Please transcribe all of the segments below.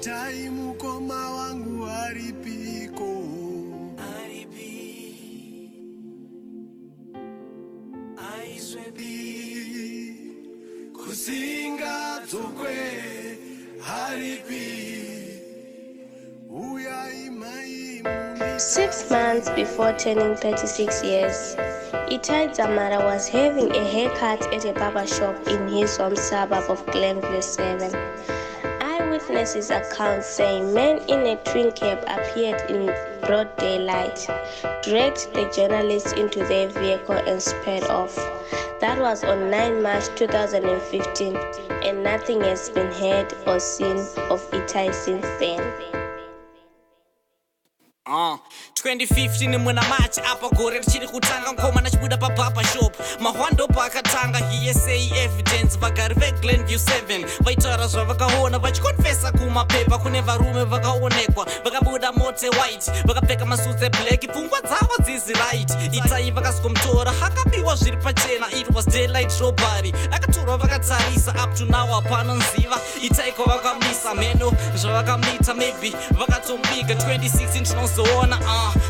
Itai mukoma wangu aripiko? Aripi, aiswepi? Kusingadzokwe haripi. Uyai mai. 6 months before turning 36 years, Itai Dzamara was having a haircut at a barber shop in his home suburb of Glenview 7. Eyewitnesses accounts say men in a twin cab appeared in broad daylight, dragged the journalists into their vehicle and sped off. That was on 9 March 2015, and nothing has been heard or seen of Itai since then. 2015 muna March, apa gore richiri kutanga, mukomana achibuda pabarber shop, mahwando paakatanga hearsay evidence. Vagari veGlenview 7 vaitaura zvavakaona, vachikonfesa kumapepa. Kune varume vakaonekwa vakabuda mota white, vakapfeka masuits eblack, pfungwa dzavo dzisi right. Itai vakasikomutora, akabiwa zviri pachena. It was daylight robbery, akatorwa vakatarisa. Up to now hapana nziva Itai kwavakamisa, meno zvavakamita, maybe vakatomuviga. 2016 tinozoona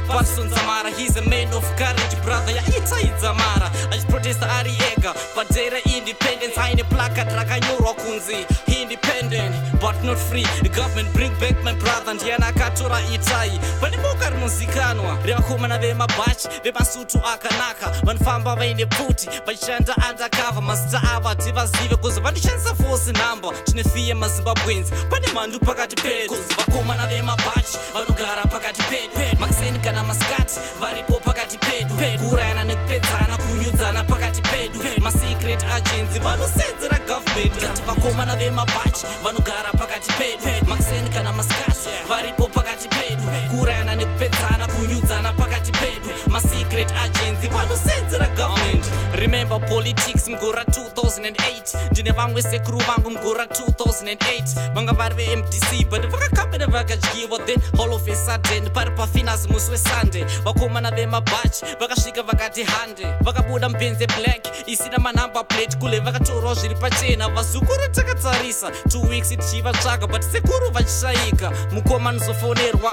Patson Dzamara, he's a man of courage, brother yaItai Dzamara, achiprotesta ari ega paday reindependence, aine placard rakanyorwa kunzi "Independent but not free, the government bring back my brother." Ndiani akatora Itai? Pane boka rinozikanwa revakomana vemabhachi, vemasutu akanaka, vanofamba vaine pfuti, vachishanda undercover. Mazita avo hativazive kuzi vanoshandisa false number. Tine fear maZimbabweans, pane mhandu pakati pedu. Vakomana vemabhachi vanogara pakati pedu, makuseni kana masikati varipo pakati pedu, kuurayana nekupedzana, kunyudzana pakati pedu. Masecret agents vanosenzera government. Kati vakomana vemabhachi vanogara pakati pedu, makuseni kana masikati varipo pakati pedu, kuurayana nekupedzana, kunyudzana pakati pedu. Masecret agents vanosenzera government. Remember politics mugore 2008. Ndine vamwe sekuru vangu mugore 2008 vanga vari veMDC, but vakakambena vakadyiwa. Then all of a sudden, pari pafinas musi weSunday, vakomana vemabhachi vakasvika vakati hande, vakabuda muBenz black isina manumber plate. Kule vakatorwa zviri pachena, vazukuru takatarisa 2 weeks tichivatsvaga, but sekuru vachishayika. Mukoma anozofonerwa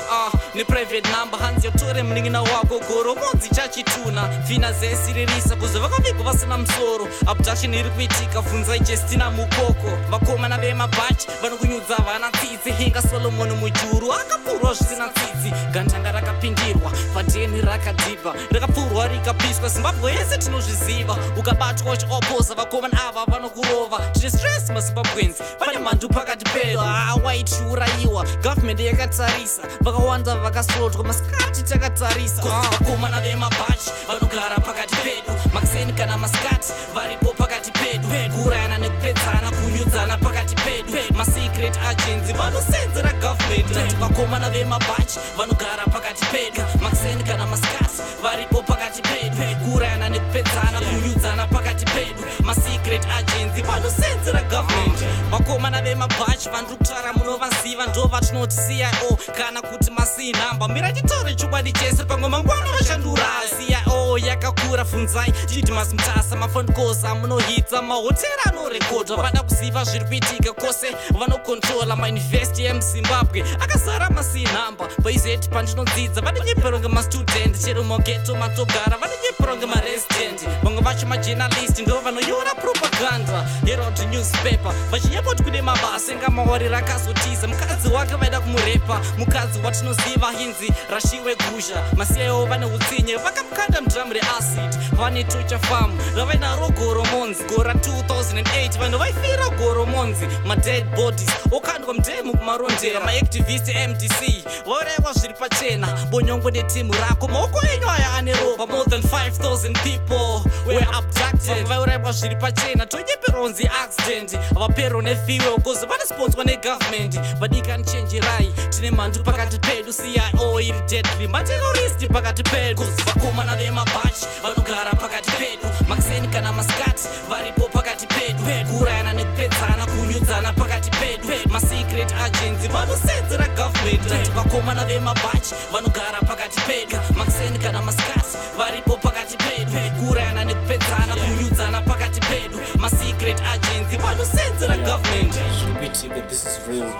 neprivate number, hanzi yotore munin'ina wako Goromonzi chachituna fina zesiririsa kuzi vakavigwa vasina musoro. Abduction iri kuitika, bvunzai Jestina Mukoko. Vakomana vemabhachi vanokunyudza vana tsitsi. Hinga Solomon Mujuru akapfurwa zvisina tsitsi. Gandanga rakapindirwa padheni, rakadhibha, rakapfurwa rikapiswa. Zimbabwe yese tinozviziva, ukabatwa uchioposa vakomana ava vanokurova. Tine stress maZimbabweans, pane mhandu pakati pedu. Waitiurayiwa, government yakatarisa, vakawanda vakasotwa masikati takatarisa. Vakomana vemabhachi vanogara pakati pedu, makuseni kana masikati varipo pakati pedu, kuurayana nekupedzana, kunyudzana pakati pedu. Masecret agents vanosenzera government. Tati vakomana vemabhachi vanogara pakati pedu, makuseni kana masikati varipo pakati pedu, kuurayana nekupedzana, kunyudzana pakati pedu. Masecret agents vanosenzera government. Vakomana vemabhachi vandiri kutaura munovaziva, ndo vatinoti CIO kana kuti masinhamba. Mira chitaure chokwadi chese, pamwe mangwana vashandura. CIO yakakura, funzai Didymus Mutasa. Maphone calls amunohitsa, mahotera anorekodwa, vada kuziva zviri kuitika kwose vanokontrola. Mauniversity emuZimbabwe akazara masinhamba. Paizeti pandinodzidza vanonyepero ngemastudent, chero moghetto matogara vanonyepero ngemaresident. Vamwe vacho majournalist, ndo vanonyora propaganda, Herald newspaper, vachinyepa kuti kune mabasa. Enga Mawarire akazotiza mukadzi wake, vaida kumurepa, mukadzi watinoziva hinzi Rashiwe Guzha. MaCIO vane utsinye, vakamukanda mudrum reacid. Vane torture farm ravainaro Goromonzi. Gora 2008 vanhu vaifira Goromonzi, madead bodies okandwa mudhemu kuMarondera. Maactivist MDC vauraiwa zviri pachena. Bonyongo netimu rako, maoko enyu aya ane ropa. More than 5000 people were abducted, vauraiwa zviri pachena, tonyeperonzi accident, vapero nefuel cause vanosponsorwa negovernment. Vadikani, chenjerai, tine mhandu pakati pedu. CIO iri deadly, materrorist pakati pedu. Vakomana vemabhachi vanogara pakati pedu, makuseni kana masikati varipo pakati pedu, kuurayana nekupedzana, kunyudzana pakati pedu. Masecret agents vanosenzera government. Tati vakomana vemabhachi vanogara pakati pedu, makuseni kana masikati varipo pakati pedu, kuurayana nekupedzana, kunyudzana pakati pedu. Masecret agency vanosenzera government. Zviri kuitika, this is real.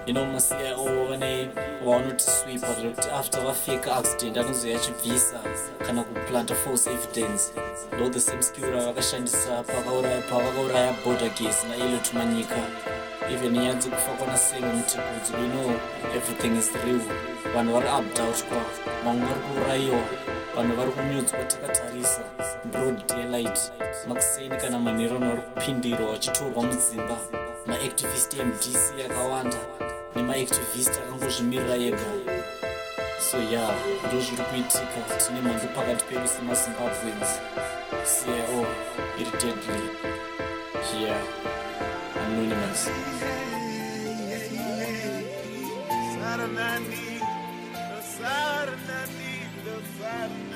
MaCIO vane vavanoti sweeper, zvekuti after vafeka accident anozouya achibvisa kana kuplanta false evidence. Ndo the same skill ravakashandisa pavakauraya Border Gesi naElliot Manyika. Even nyaya dzekufa kwana Seme Mutukudzi, we know everything is real. Vanhu vari abductwa, vamwe vari kuurayiwa, vanhu vari kunyudzwa takatarisa, broad daylight. Makuseni kana manheru, vanhu vari kupindirwa vachitorwa mudzimba. Maactivist MDC akawanda nemaactivist akangozvimirira ega. So yeah, ndo zviri kuitika. Tine mhandu pakati pedu semaZimbabweans. CIO iri deadly. Yeah, Anonymous. Saranani, Saranani, Saranani.